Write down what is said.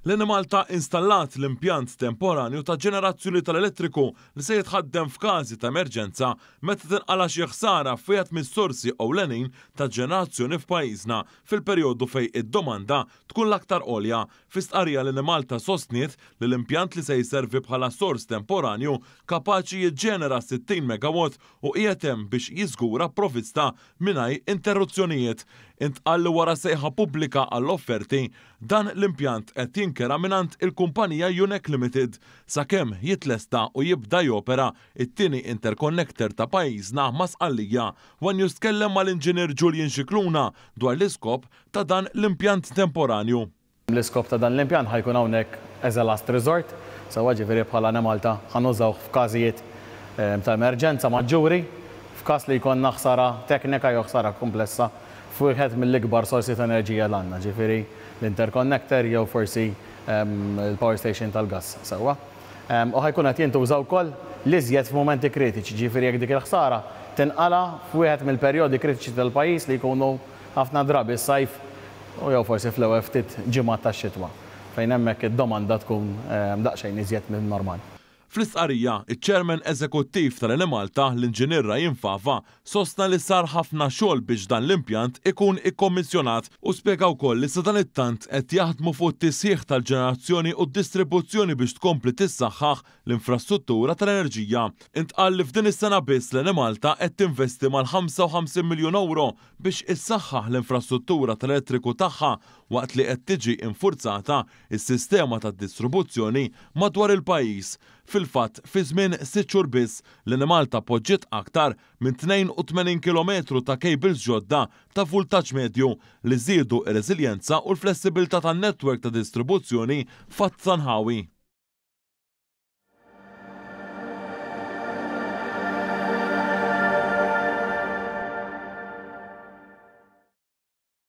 L-Enemalta installat l-impjant temporanju ta' ġenerazzjoni tal-elettriku li se jitħaddem f'każi ta' emerġenza meta tinqala' xi ħsara f'wieħed mis-sorsi ewlenin ta' ġenerazzjoni f'pajjiżna fil-perjodu fejn id-domanda tkun l-aktar għolja. Fi stqarrija l-Enemalta sostniet li l-impjant li se jservi bħala sors temporanju kapaċi jiġġenera 60 megawatt u qiegħed hemm biex jiżgura provvista mingħajr interruzzjonijiet. Intqal li wara sejħa pubblika għall-offerti, dan l-impjant qed jinkera mingħand il-kumpanija Unec Limited sakemm jitlesta u jibda jopera t-tieni interconnector ta' pajjiżna ma' Sqallija. One News tkellem mal-Inġinier Julian Scicluna dwar l-iskop ta' dan l-impjant temporanju. L-iskop ta' dan l-impjant ħa jkun hawnhekk as a last resort, sewwa ġifieri bħala Enemalta ħa nużawh f'każijiet ta' emerġenza maġġuri, f'każ li jkollna ħsara teknika jew ħsara kumplessa f'wieħed mill-ikbar sorsi ta' enerġija li għandna, ġifieri l-interconnector jew forsi l-power station tal-gass, sewwa. U ħa jkun qed jintuża wkoll l-iżjed f'mumenti kritiċi, ġifieri jekk dik il-ħsara tinqala' f'wieħed mill-perjodi kritiċi tal-pajjiż li jkunu ħafna drabi s-sajf u jew forsi fl-ewwel ftit ġimgħat tax-xitwa, fejn hemmhekk id-domanda tkun daqsxejn iżjed min-normal. Fl-istqarrija, iċ-Chairman Eżekuttiv tal-Enemalta, l-Inġinier Ryan Fava, sostna li sar ħafna xogħol biex dan l-impjant ikun ikkommissjonat u spjega wkoll li sadanittant qed jaħdmu fuq it-tisħiħ tal-ġenerazzjoni u d-distribuzzjoni biex tkompli tissaħħaħ l-infrastruttura tal-enerġija. Intqal li f'din is-sena biss l-Enemalta qed tinvesti mal-55 miljun ewro biex issaħħaħ l-infrastruttura tal-elettriku tagħha waqt li qed tiġi infurzata s-sistema tad-distribuzzjoni madwar il-pajjiż. Fil-fatt, fi żmien sitt xhur biss, l-Enemalta poġġiet aktar minn 82 kilometru ta' cables ġodda ta' vultaġġ medju li żiedu r-reżiljenza u l-flessibilità tan-network ta' distribuzzjoni f'għadd ta' nħawi.